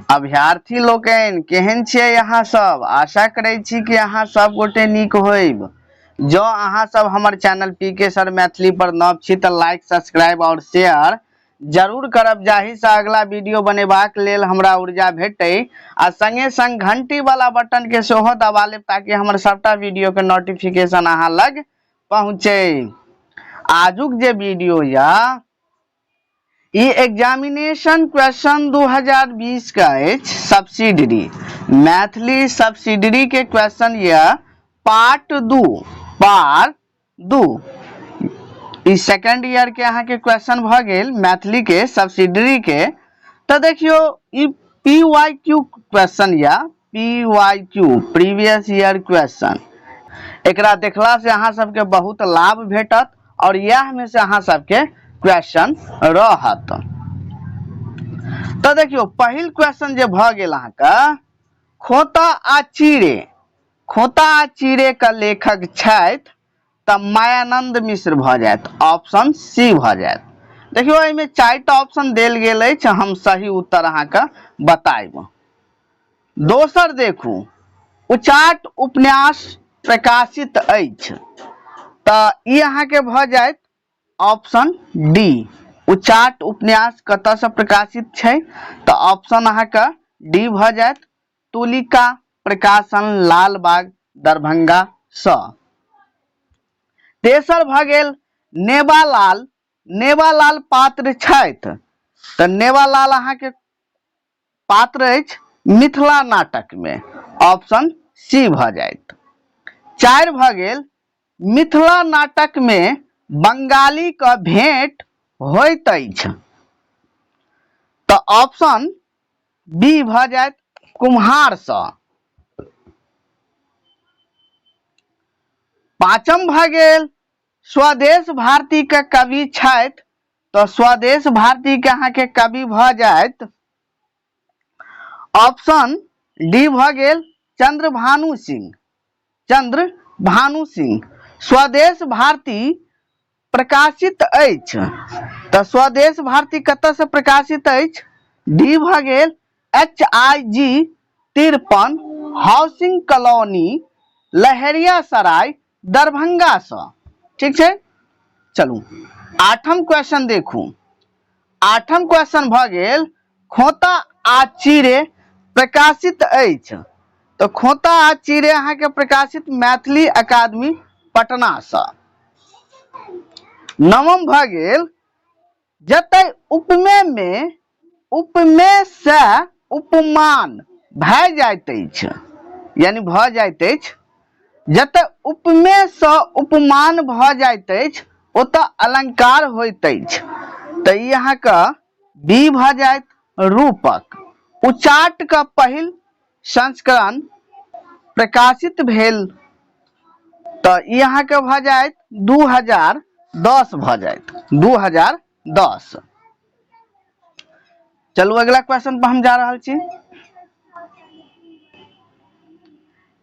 अभ्यर्थी लोकनि केहन छियै अहाँ सब? आशा करै छी कि अहाँ सब गोटे नीक होइब। जँ अहाँ सब हमर चैनल पी के सर मैथिली पर नव छी तऽ लाइक, सब्सक्राइब और शेयर जरूर करब, जाहि से अगला वीडियो बनेबाक लेल हमरा ऊर्जा भेटै, आ संगे संग घंटी वाला बटन के सेहो दबा लेब ताकि हमर सबटा वीडियो के नोटिफिकेशन अहाँ लग पहुँचे। आजुक जे वीडियो या ई एग्जामिनेशन क्वेश्चन 2020 का अछि, सब्सिडरी, मैथिली सब्सिडरी के क्वेश्चन यह पार्ट 2, पार्ट 2। ई सेकेंड ईयर के अहाँ के क्वेश्चन भ गेल मैथिली के सब्सिडरी के। तो देखियो ई पी वाई क्यू क्वेश्चन या P Y Q previous year question, एकरा देखला से अहाँ सबके बहुत लाभ भेटत और यह में से अहाँ सबके क्वेश्चन रहत। तो देखियो पहिल क्वेश्चन जे भ गेल अहाँके खोता आ चीरे, खोता आ चीरे के लेखक छथि तऽ मायानंद मिश्र भऽ जायत, ऑप्शन सी भऽ जायत। देखियौ एहिमे 4टा ऑप्शन देल गेल अछि, हम सही उत्तर अहाँके बतायब। दोसर देखू, उचाट उपन्यास प्रकाशित अछि, तऽ ई अहाँके भऽ जायत ऑप्शन डी। उचाट उपन्यास कतऽसँ प्रकाशित छै? तऽ ऑप्शन अहाँके डी भऽ जायत, तुलिका प्रकाशन लालबाग दरभंगा सँ। तेसर भऽ गेल नेवालाल, नेवालाल पात्र छथि, तऽ नेवालाल अहाँके पात्र अछि मिथिला नाटक में, ऑप्शन सी भऽ जायत। 4 भऽ गेल मिथिला नाटक में बंगाली क भेंट होइत अछि, तऽ ऑप्शन बी भऽ जायत कुम्हार सँ। पांचम भऽ गेल स्वदेश भारती के कवि छथि, तऽ स्वदेश भारती के अहाँके कवि भऽ जायत ऑप्शन डी भऽ गेल चंद्रभानु सिंह, चंद्रभानु सिंह। स्वदेश भारती प्रकाशित अछि, तऽ स्वदेश भारती कतऽ से प्रकाशित अछि? डी भऽ गेल H I G 53 housing colony Laheriasarai Darbhanga सँ। ठीक छै, चलू आठम क्वेश्चन देखू। आठम क्वेश्चन भऽ गेल खोता आ चीरे प्रकाशित अछि, तऽ खोता आ चीरे अहाँके प्रकाशित मैथिली अकादमी पटना सँ। नवम भऽ गेल जतय उपमेय में उपमेय से उपमान भए जाइत अछि, यानी भऽ जाइत अछि, जतय उपमेय सँ उपमान भऽ जाइत अछि ओतय अलंकार होइत अछि, तऽ ई अहाँके बी भऽ जायत रूपक। उचाट के पहिल संस्करण प्रकाशित भेल, तऽ ई अहाँके भऽ जायत 2010 भऽ जायत, 2010। चलू अगला क्वेश्चन पर हम जा रहल छी।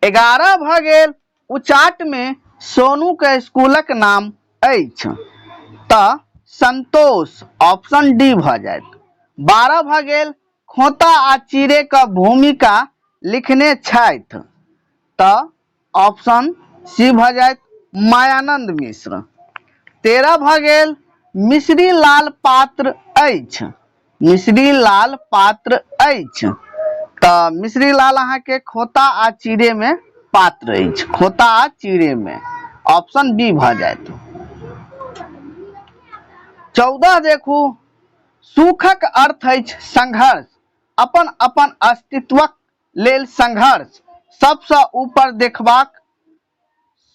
11 भऽ गेल उचाट में सोनू के स्कूलक नाम अछि, तऽ संतोष, ऑप्शन डी भऽ जायत। 12 भऽ गेल खोता आ चीरे के भूमिका लिखने छथि, तऽ ऑप्शन सी भऽ जायत मायानंद मिश्र। 13 भऽ गेल मिश्री लाल पात्र अछि, मिश्री लाल पात्र अछि, तऽ मिश्री लाल अहाँके खोता आ चीरे में पात्र अछि, खोता आ चीरे में, ऑप्शन बी भऽ जायत। 14 देखू, सुखक अर्थ अछि संघर्ष, अपन अपन अस्तित्वक लेल संघर्ष, सबसँ ऊपर देखबाक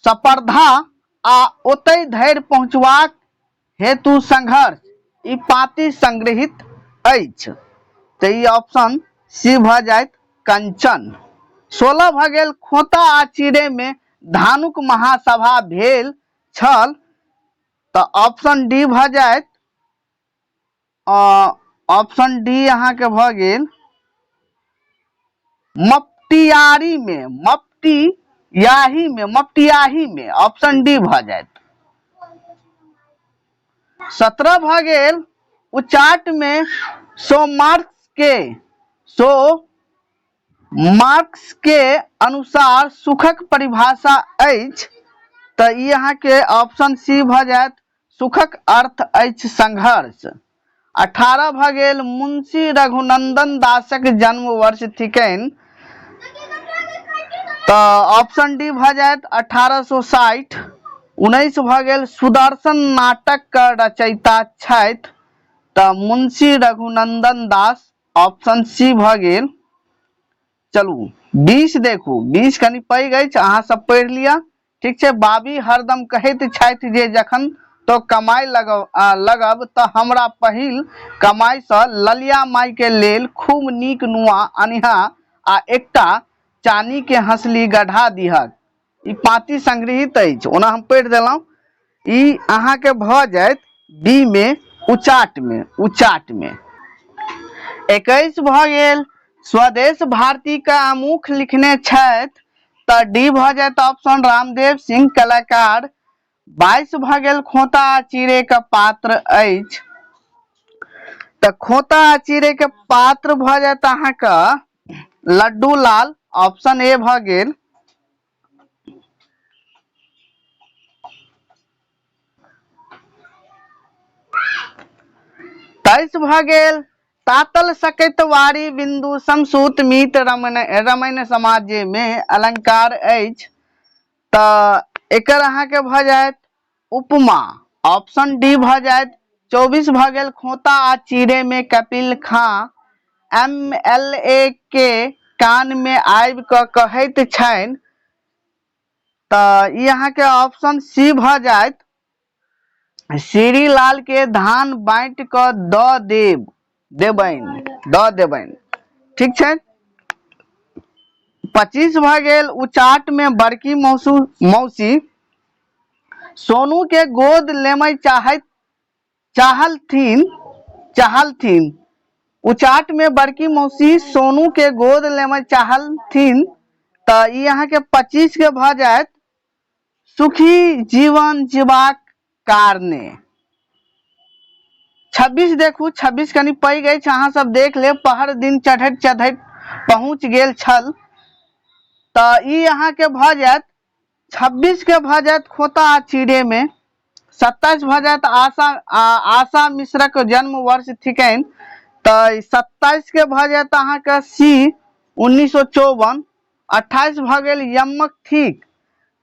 स्पर्धा आ ओतय धरि पहुँचबाक हेतु संघर्ष, ई पाँति संग्रहित अछि, तऽ ई ऑप्शन सी भऽ जायत कंचन। 16 भऽ गेल खोता आ चिड़ै मे धानुक महासभा भेल छल, तऽ ऑप्शन डी भऽ जायत, ऑप्शन डी अहाँके भऽ गेल मपटियारी में, मपटियाही में, मपटियाही में, ऑप्शन डी भऽ जायत। 17 भऽ गेल उचाट में सोमार्स के सो मार्क्स के अनुसार सुखक परिभाषा अछि, तऽ ई अहाँके ऑप्शन सी भऽ जायत, सुखक अर्थ अछि संघर्ष। 18 भऽ गेल, मुंशी रघुनंदन दासक जन्म वर्ष थिकनि, तऽ ऑप्शन डी भऽ जायत 1860। 19 भऽ गेल, सुदर्शन नाटक के रचयिता छथि, तऽ मुंशी रघुनंदन दास, ऑप्शन सी भऽ गेल। चलू 20 देखू, 20 कनि पैघ अछि, अहाँ सब पढ़ि लिअ, ठीक छै। बाबी हरदम कहैत छथि जे जखन तो कमाइ लगब लगब तऽ हमरा पहिल कमाइसँ ललिया माइके लेल खूब नीक नुआ अनिहा आ एकटा चानीके हँसली गढ़ा दिहक। ई पाँती संग्रहित अछि, ओना हम पढ़ि देलहुँ। ई अहाँके भऽ जायत बी मे, उचाट मे, उचाट मे। 21 भऽ गेल, स्वदेश भारती के आमुख लिखने छथि, तऽ डी भऽ जायत ऑप्शन रामदेव सिंह कलाकार। 22 भऽ गेल, खोता आ चिड़ै के पात्र अछि, तऽ खोता आ चिड़ै के पात्र भऽ जायत अहाँके लड्डू लाल, ऑप्शन ए भऽ गेल। 23 भऽ गेल, तातल सकैत वारी बिन्दु समसूत मीत रमण रमण समाजे मे अलंकार अछि, तऽ एकर अहाँके भऽ जायत उपमा, ऑप्शन डी भऽ जायत। 24 भऽ गेल, खोता आ चीरे मे Kapil Khan M L A के कान मे आबि कऽ कहैत छनि, तऽ ई अहाँके ऑप्शन सी भऽ जायत, श्री लाल के धान बाँटि कऽ दऽ देब देबनि दऽ देबनि, ठीक छै। 25 भऽ गेल, उचाट मे बड़की मौसू मौसी सोनू के गोद लेमय चाहैत चाहलथिन चाहलथिन उचाट में बड़की मौसी सोनू के गोद लेमय चाहलथिन, तऽ ई अहाँके 25 के भऽ जायत सुखी जीवन जीबाक कारणे। 26 देखू, 26 कनि पैघ अछि, अहाँ सब देख लेब। पहर दिन चढ़ैत चढ़ैत पहुँच गेल छल, तऽ ई अहाँके भऽ जायत 26 के भऽ जायत खोता आ चिड़े में। 27 भऽ जायत आशा आशा मिश्रक जन्म वर्ष थिकनि, तऽ 27 के भऽ जायत अहाँके सी 1954। 28 भऽ गेल यमक थिक,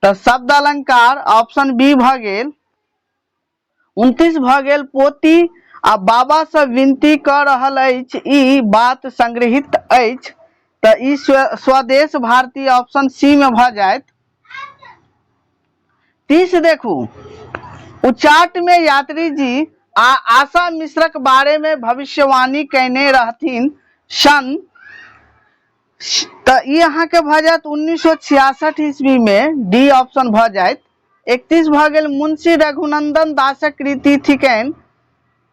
तऽ शब्द अलंकार, ऑप्शन बी भऽ गेल। 29 भऽ गेल, पोती आ बाबा से विनती कऽ रहल अछि ई बात संग्रहित अछि, तऽ ई स्वदेश भारती, ऑप्शन सी में भऽ जायत। 30 देखू, उचाट में यात्री जी आ आशा मिश्रक बारे में भविष्यवाणी कयने रहथिन सन, तऽ ई अहाँके भऽ जायत 1966 ईस्वी में, डी ऑप्शन भऽ जायत। 31 भऽ गेल, मुंशी रघुनंदन दासक कृति थिकनि,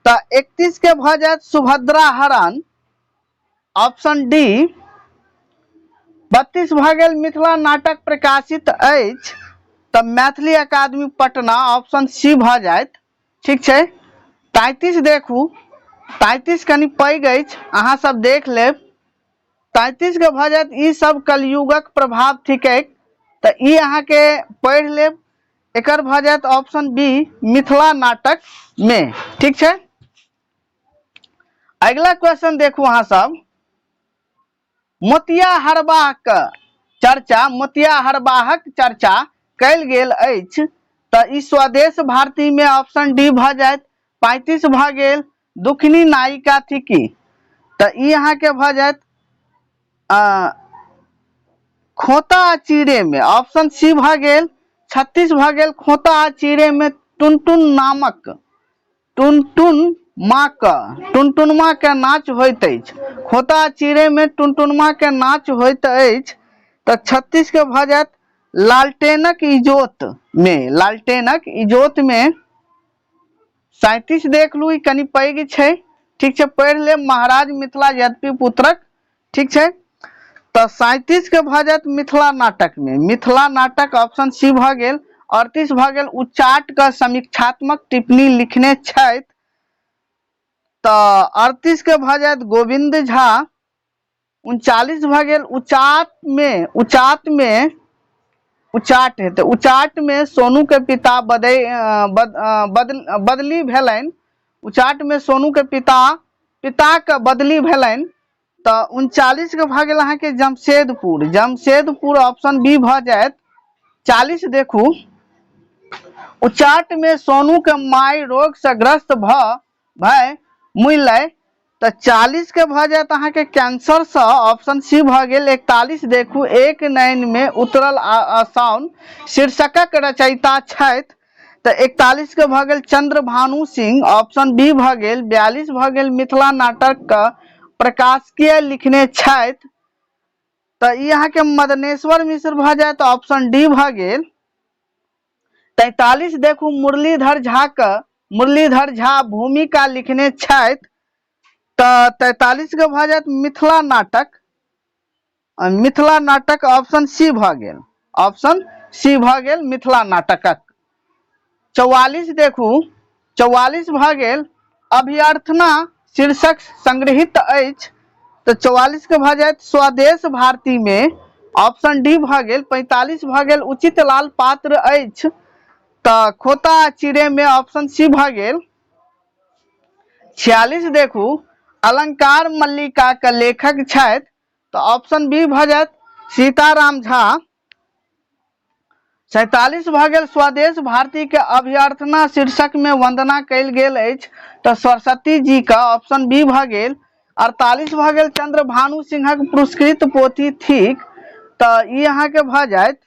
तऽ 31 के भऽ जायत सुभद्रा हरण, ऑप्शन डी। 32 भऽ गेल, मिथिला नाटक प्रकाशित अछि, तऽ मैथिली अकादमी पटना, ऑप्शन सी भऽ जायत, ठीक छै। 33 देखू, 33 कनि पैघ अछि, अहाँ सब देख लेब। 33 के भऽ जायत ई सब कलयुगक प्रभाव थिकैक, तऽ ई अहाँके पढ़ि लेब, एकर भऽ जायत ऑप्शन बी मिथिला नाटक में, ठीक छै। अगिला क्वेश्चन देखू अहाँ सब, मोतिया हरबाहक चर्चा मोतिया हरबाहक चर्चा कयल गेल अछि, तऽ ई स्वदेश भारती में ऑप्शन डी भऽ जायत। 35 भऽ गेल, दुखिनी नायिका थिकी, तऽ ई अहाँके भऽ जायत खोता आ चिड़े में, ऑप्शन सी भऽ गेल। 36 भऽ गेल, खोता आ चिड़े में टुनटुन नामक टुनटुन माँ क टुनटुनमा के नाच होइत अछि, खोता आ चिड़ै में टुनटुनमा के नाच होइत अछि, तऽ 36 के भऽ जायत लालटेनक इजोत में, लालटेनक इजोत में। 37 देख लू, ई कनि पैघ छै, ठीक छै, पढ़ि लेब, महाराज मिथिला यद्यपि पुत्रक, ठीक छै। तऽ 37 के भऽ जायत मिथिला नाटक में, मिथिला नाटक, ऑप्शन सी भऽ गेल। 38 भऽ गेल, उच्चाट के समीक्षात्मक टिप्पणी लिखने छथि, तऽ 38 के भऽ जायत गोविंद झा। 39 भऽ गेल उचाट मे, उचाट मे, उचाट हेतै, उचाट मे सोनू के पिता बदै बद, बद, बदली भेलनि। उचाट मे सोनू के पिता पिताके बदली भेलनि। तऽ 39 के भऽ गेल अहाँके जमशेदपुर, जमशेदपुर ऑप्शन बी भऽ जायत। 40 देखू, उचाट मे सोनू के माय रोग से ग्रस्त भऽ भय मुइलै। तऽ 40 के भऽ जायत अहाँके कैंसर सँ, ऑप्शन सी भऽ गेल। 41 देखू, एक नैन मे उतरल साउन शीर्षकक रचयिता छथि। तऽ 41 के भऽ गेल चंद्रभानु सिंह, ऑप्शन बी भऽ गेल। 42 भऽ गेल मिथिला नाटक के प्रकाशकीय लिखने छथि। तऽ ई अहाँके मदनेश्वर मिश्र भऽ जायत, ऑप्शन डी भऽ गेल। 43 देखू, मुरलीधर झा के मुरलीधर झा भूमिका लिखने छथि। तऽ 43 के भऽ जायत मिथिला नाटक, मिथिला नाटक ऑप्शन सी भऽ गेल, ऑप्शन सी भऽ गेल मिथिला नाटकक। 44 देखू, 44 भऽ गेल अभ्यर्थना शीर्षक संग्रहित अछि। तऽ 44 के भऽ जायत स्वदेश भारती मे, ऑप्शन डी भऽ गेल। 45 भऽ गेल उचित लाल पात्र अछि। तऽ खोता आ चिड़े मे, ऑप्शन सी भऽ गेल। 46 देखू, अलंकार मल्लिका के लेखक छथि। तऽ ऑप्शन बी भऽ जायत सीताराम झा। 47 भऽ गेल स्वदेश भारती के अभ्यर्थना शीर्षक में वंदना कयल गेल अछि। तऽ सरस्वती जी का, ऑप्शन बी भऽ गेल। 48 भऽ गेल चंद्रभानु सिंहक पुरस्कृत पोथी थिक। तऽ ई अहाँके भऽ जायत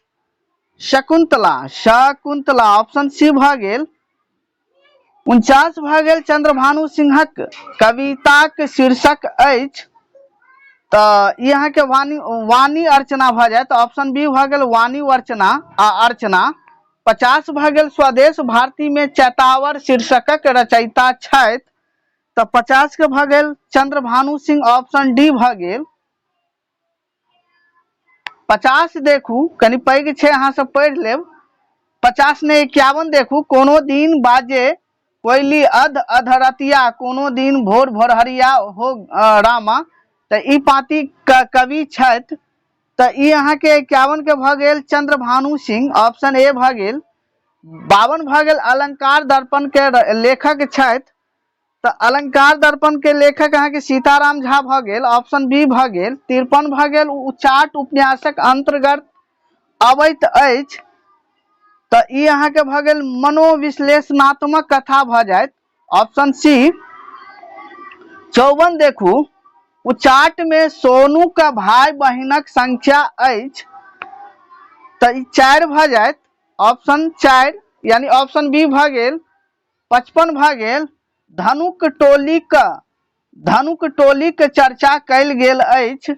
शकुंतला, शकुंतला ऑप्शन सी भऽ गेल। 49 भऽ गेल चंद्रभानु सिंहक कविताक शीर्षक अछि। तऽ ई अहाँके वाणी, वाणी अर्चना भऽ जायत, ऑप्शन बी भऽ गेल वाणी अर्चना आ अर्चना। 50 भऽ गेल स्वदेश भारती मे चैतावर शीर्षकक रचयिता छथि। तऽ 50 के भऽ गेल चंद्रभानु सिंह, ऑप्शन डी भऽ गेल। 50 देखू, कनि पैघ छै, अहाँ सब पढ़ि लेब। 50 ने 51 देखू, कोनो दिन बाजे कोयली अध अधरतिया, कोनो दिन भोर भोरहरिया हो रामा। तऽ ई पाँति कवि छथि। तऽ ई अहाँके 51 के भऽ गेल चंद्रभानु सिंह, ऑप्शन ए भऽ गेल। 52 भऽ गेल अलंकार दर्पण के लेखक छथि। तऽ अलंकार दर्पण के लेखक अहाँके सीताराम झा भऽ गेल, ऑप्शन बी भऽ गेल। 53 भऽ गेल उचाट उपन्यासक अंतर्गत अबैत अछि। तऽ ई अहाँके भऽ गेल मनोविश्लेषणात्मक कथा भऽ जायत, ऑप्शन सी। 54 देखू, उचाट में सोनू का भाई बहिनक संख्या अछि। तऽ ई 4 भऽ जायत, ऑप्शन 4 यानी ऑप्शन बी भऽ गेल। 55 भऽ गेल धनुक टोलीक, धनुक टोलीक चर्चा कयल गेल अछि।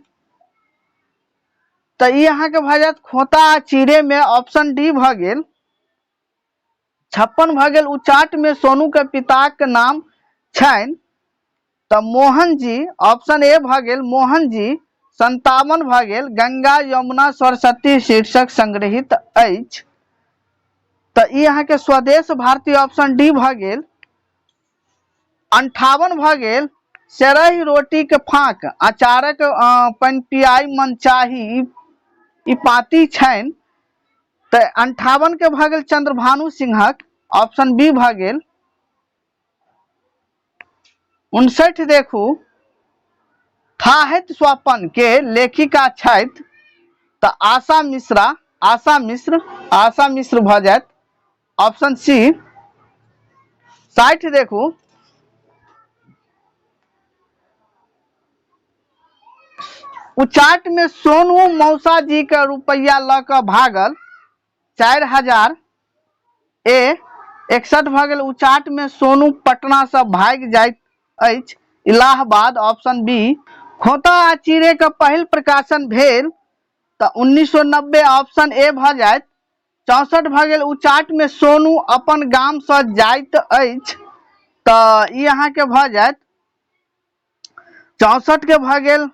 तऽ ई अहाँके भऽ जायत खोता आ चिड़े मे, ऑप्शन डी भऽ गेल। 56 भऽ गेल उचाट मे सोनू के पिताक नाम छनि। तऽ मोहन जी, ऑप्शन ए भऽ गेल मोहन जी। 57 भऽ गेल गंगा यमुना सरस्वती शीर्षक संग्रहित अछि। तऽ ई अहाँके स्वदेश भारती, ऑप्शन डी भऽ गेल। 58 भऽ गेल सेरही रोटीके फाँक अचारक पनपियाइ मन चाही, ई पाती छनि। तऽ 58 के भऽ गेल चंद्रभानु सिंहक, ऑप्शन बी भऽ गेल। 59 देखू, थाहैत स्वापन के लेखिका छथि। तऽ आशा मिश्रा, आशा मिश्र, आशा मिश्र भऽ जायत, ऑप्शन सी। 60 देखू, उचाट में सोनू मौसा जी के रुपैआ लऽ कऽ भागल 4000 ए। 61 भऽ गेल उचाट में सोनू पटना से भागि जाइत अछि इलाहाबाद, ऑप्शन बी। खोता आ चिड़े के पहिल प्रकाशन भेल। तऽ 1990, ऑप्शन ए भऽ जायत। 64 भऽ गेल उचाट में सोनू अपन गाम से जाइत अछि। तऽ ई अहाँके भऽ जायत 64 के भऽ गेल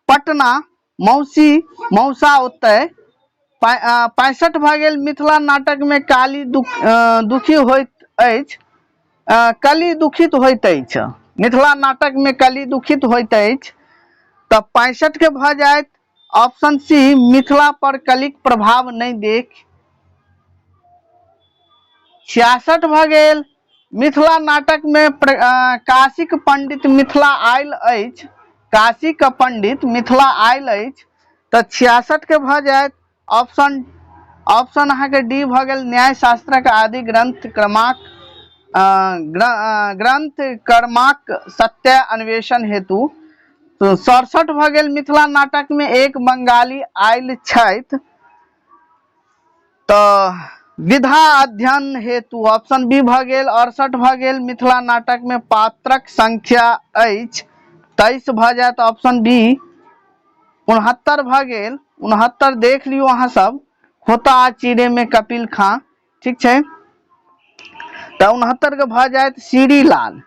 पटना मौसी मौसा ओतय। 65 भऽ गेल मिथिला नाटक में काली दुखी होइत अछि, कली दुखित होइत अछि, मिथिला नाटक में कली दुखित होइत अछि। तऽ 65 के भऽ जायत ऑप्शन सी, मिथिला पर कलिक प्रभाव नहि देख। 66 भऽ गेल, मिथिला नाटक मे काशीक पंडित मिथिला आयल अछि, काशीक पंडित मिथिला आयल अछि। तऽ 66 के भऽ जायत ऑप्शन ऑप्शन अहाँके डी भऽ गेल, न्याय शास्त्रक आदि ग्रंथ क्रमाक ग्रंथ कर्माक सत्य अन्वेषण हेतु। 67 भऽ गेल, मिथिला नाटक मे एक बंगाली आयल छथि। तऽ विधा अध्ययन हेतु, ऑप्शन बी भऽ गेल। 68 भऽ गेल, मिथिला नाटक मे पात्रक संख्या अछि। 23 भऽ जायत ऑप्शन बी। 69 भऽ गेल, 69 देख लियौ अहाँ सब, खोता आ चिड़े मे कपिल खां, ठीक छै। तऽ 69 के भऽ जायत सीरी लाल,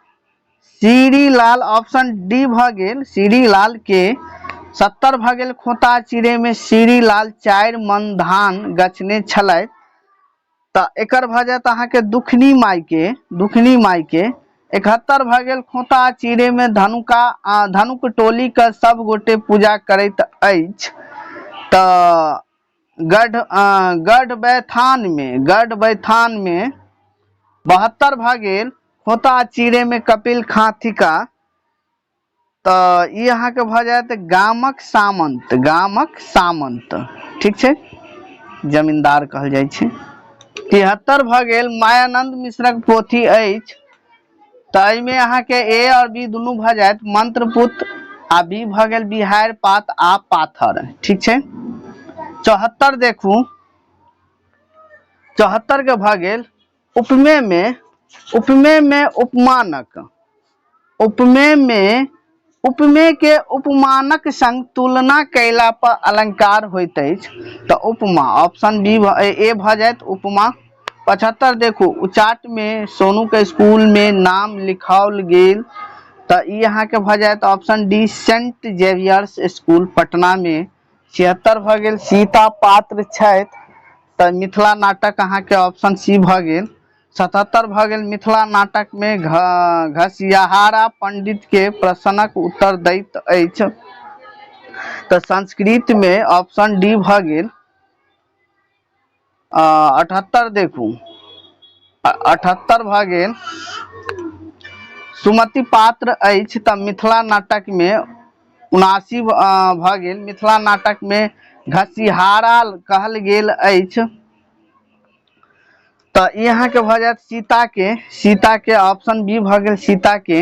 सीरी लाल, ऑप्शन डी भऽ गेल सीरी लाल के। 70 भऽ गेल, खोता चिड़े मे सीरी लाल 4 मन धान गछने छलथि। तऽ एकर भऽ जायत अहाँके दुखनी माय के, दुखनी माय के। 71 भऽ गेल, खोता चिड़े मे धनुका धनुक टोली के सब गोटे पूजा करैत अछि। तऽ गढ़ गढ़ बैथान मे, गढ़ बैथान मे। 72 भऽ गेल, खोता चिड़े मे कपिल खां थिका। तऽ ई अहाँके भऽ जायत गामक सामंत, गामक सामंत, ठीक छै, जमींदार कहल जाइ छै। 73 भऽ गेल, मायानंद मिश्रक पोथी अछि। तऽ एहिमे अहाँके ए आओर बी दुनू भऽ जायत, मंत्रपुत आ बी भऽ गेल बिहार पात आ पाथर, ठीक छै। 74 देखू, 74 के भऽ गेल उपमे मे, उपमे मे उपमानक, उपमे मे उपमे के उपमानक संग तुलना कयला पर अलंकार होइत अछि। तऽ उपमा, ऑप्शन बी ए भऽ जायत उपमा। 75 देखू, उचाट मे सोनू के स्कूल मे नाम लिखाओल गेल। तऽ ई अहाँके भऽ जायत option D, Saint Xavier's school Patna मे। 76 भऽ गेल, सीता पात्र छथि। तऽ मिथिला नाटक अहाँके ऑप्शन सी भऽ गेल। 77 भऽ गेल, मिथिला नाटक मे घसियाहारा पंडित के प्रश्नक उत्तर दैत अछि। तऽ संस्कृत मे, ऑप्शन डी भऽ गेल। 78 देखू, 78 भऽ गेल, सुमति पात्र अछि। तऽ मिथिला नाटक मे। 79 भऽ गेल, मिथिला नाटक मे घसिहारा कहल गेल अछि। तऽ ई अहाँके भऽ जायत सीता के, सीता के, ऑप्शन बी भऽ गेल सीता के।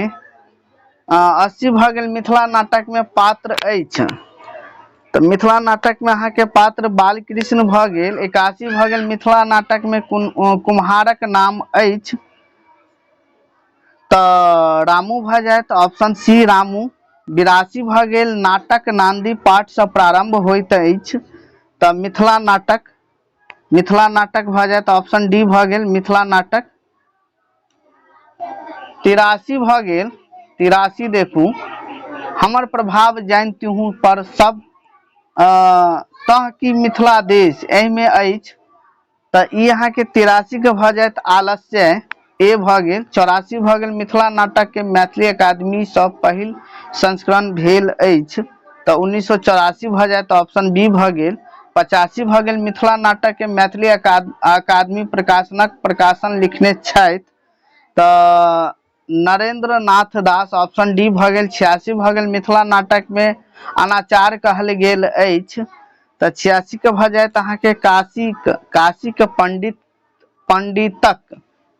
80 भऽ गेल, मिथिला नाटक मे पात्र अछि। तऽ मिथिला नाटक मे अहाँके पात्र बालकृष्ण भऽ गेल। 81 भऽ गेल, मिथिला नाटक मे कुम्हारक नाम अछि। तऽ रामू भऽ जायत, ऑप्शन सी रामू। 82 भऽ गेल, नाटक नान्दी पाठसँ प्रारम्भ होइत अछि। तऽ मिथिला नाटक, मिथिला नाटक भऽ जायत, ऑप्शन डी भऽ गेल मिथिला नाटक। 83 भऽ गेल, 83 देखू, हमर प्रभाव जानितहुँ पर सब तह की मिथिला देश एहिमे अछि। तऽ ई अहाँके 83 के भऽ जायत आलस्य, ए भऽ गेल। 84 भऽ गेल, मिथिला नाटक के मैथिली अकादमी सँ पहिल संस्करण भेल अछि। तऽ 1984 भऽ जायत, ऑप्शन बी भऽ गेल। 85 भऽ गेल, मिथिला नाटक के मैथिली अकादमी प्रकाशनक प्रकाशन लिखने छथि। तऽ नरेंद्र नाथ दास, ऑप्शन डी भऽ गेल। 86 भऽ गेल, मिथिला नाटक मे अनाचार कहल गेल अछि। तऽ 86 के भऽ जायत अहाँके काशी, काशी के पंडित, पंडितक,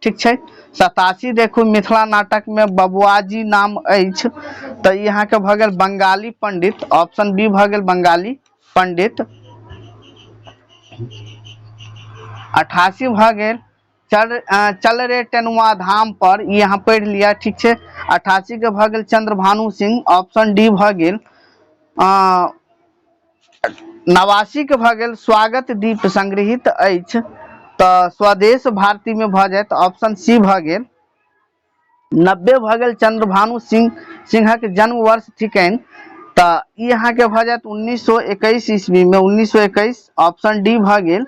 ठीक छै। 87 देखू, मिथिला नाटक मे बबुआजी नाम अछि। तऽ ई अहाँके भऽ गेल बंगाली पंडित, ऑप्शन बी भऽ गेल बंगाली पंडित। 88 भऽ गेल, चल चल रे टेनुआ धाम पर, ई अहाँ पढ़ि लिअ, ठीक छै। 88 के भऽ गेल चंद्रभानु सिंह, ऑप्शन डी भऽ गेल। 89 के भऽ गेल, स्वागत दीप संग्रहित अछि। तऽ स्वदेश भारती मे भऽ जायत, ऑप्शन सी भऽ गेल। 90 भऽ गेल, चंद्रभानु सिंह सिंहक जन्म वर्ष थिकनि। तऽ ई अहाँके भऽ जायत 1921 ईस्वी मे, 1921, ऑप्शन डी भऽ गेल।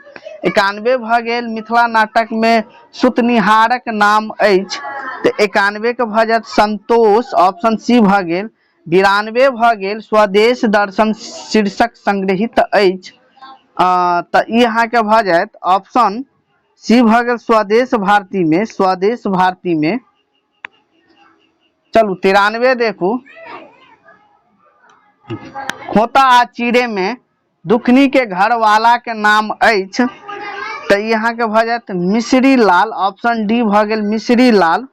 91 भऽ गेल, मिथिला नाटक मे सुतनिहारक नाम अछि। तऽ 91 के भऽ जायत संतोष, ऑप्शन सी भऽ गेल। 92 भऽ गेल स्वदेश दर्शन शीर्षक संग्रहित अछि, तऽ ई अहाँके भऽ जायत ऑप्शन सी भऽ गेल स्वदेश भारती मे, स्वदेश भारती मे। चलू 93 देखू, खोता आ चीरे में दुखनी के घरवाला के नाम अछि, तऽ ई अहाँके भऽ जायत मिश्री लाल, ऑप्शन डी भऽ गेल मिश्री लाल।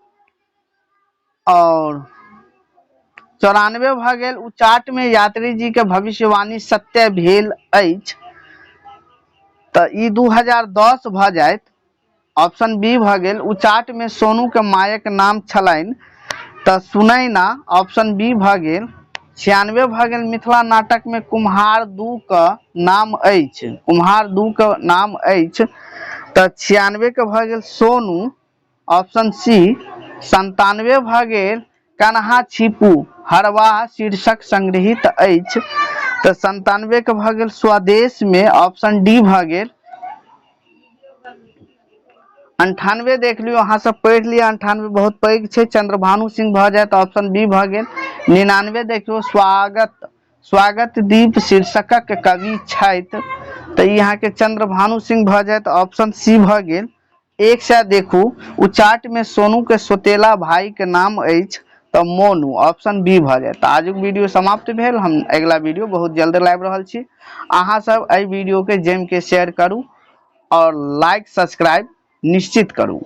और 94 भऽ गेल उचाट में यात्री जी के भविष्यवाणी सत्य भेल अछि, तऽ ई 2010 भऽ जायत, ऑप्शन बी भऽ गेल। उचाट में सोनू के मायक नाम छलनि तऽ सुनैना, ऑप्शन बी भऽ गेल। 96 भऽ गेल मिथिला नाटक में कुम्हार दू के नाम अछि, कुम्हार दू के नाम अछि, तऽ 96 के भऽ गेल सोनू, ऑप्शन सी। 97 भऽ गेल कन्हा छिपू हरवाह शीर्षक संग्रहित अछि, तऽ 97 के भऽ गेल स्वदेश में, ऑप्शन डी भऽ गेल। 98 देख लियौ, अहाँ सब पढ़ि लिअ, 98 बहुत पैघ छै, चंद्रभानु सिंह भऽ जायत, ऑप्शन बी भऽ गेल। 99 देखियौ, स्वागत स्वागत दीप शीर्षकक कवि छथि, तऽ ई अहाँके चंद्रभानु सिंह भऽ जायत, ऑप्शन सी भऽ गेल। 100 देखू, उचाट में सोनू के सोतेला भाई के नाम अछि, तऽ मोनू, ऑप्शन बी भऽ जायत। तऽ आजुक वीडियो समाप्त भेल, हम अगिला वीडियो बहुत जल्द लाबि रहल छी। अहाँ सब एहि वीडियो के जमि के शेयर करू और लाइक सब्सक्राइब निश्चित करू।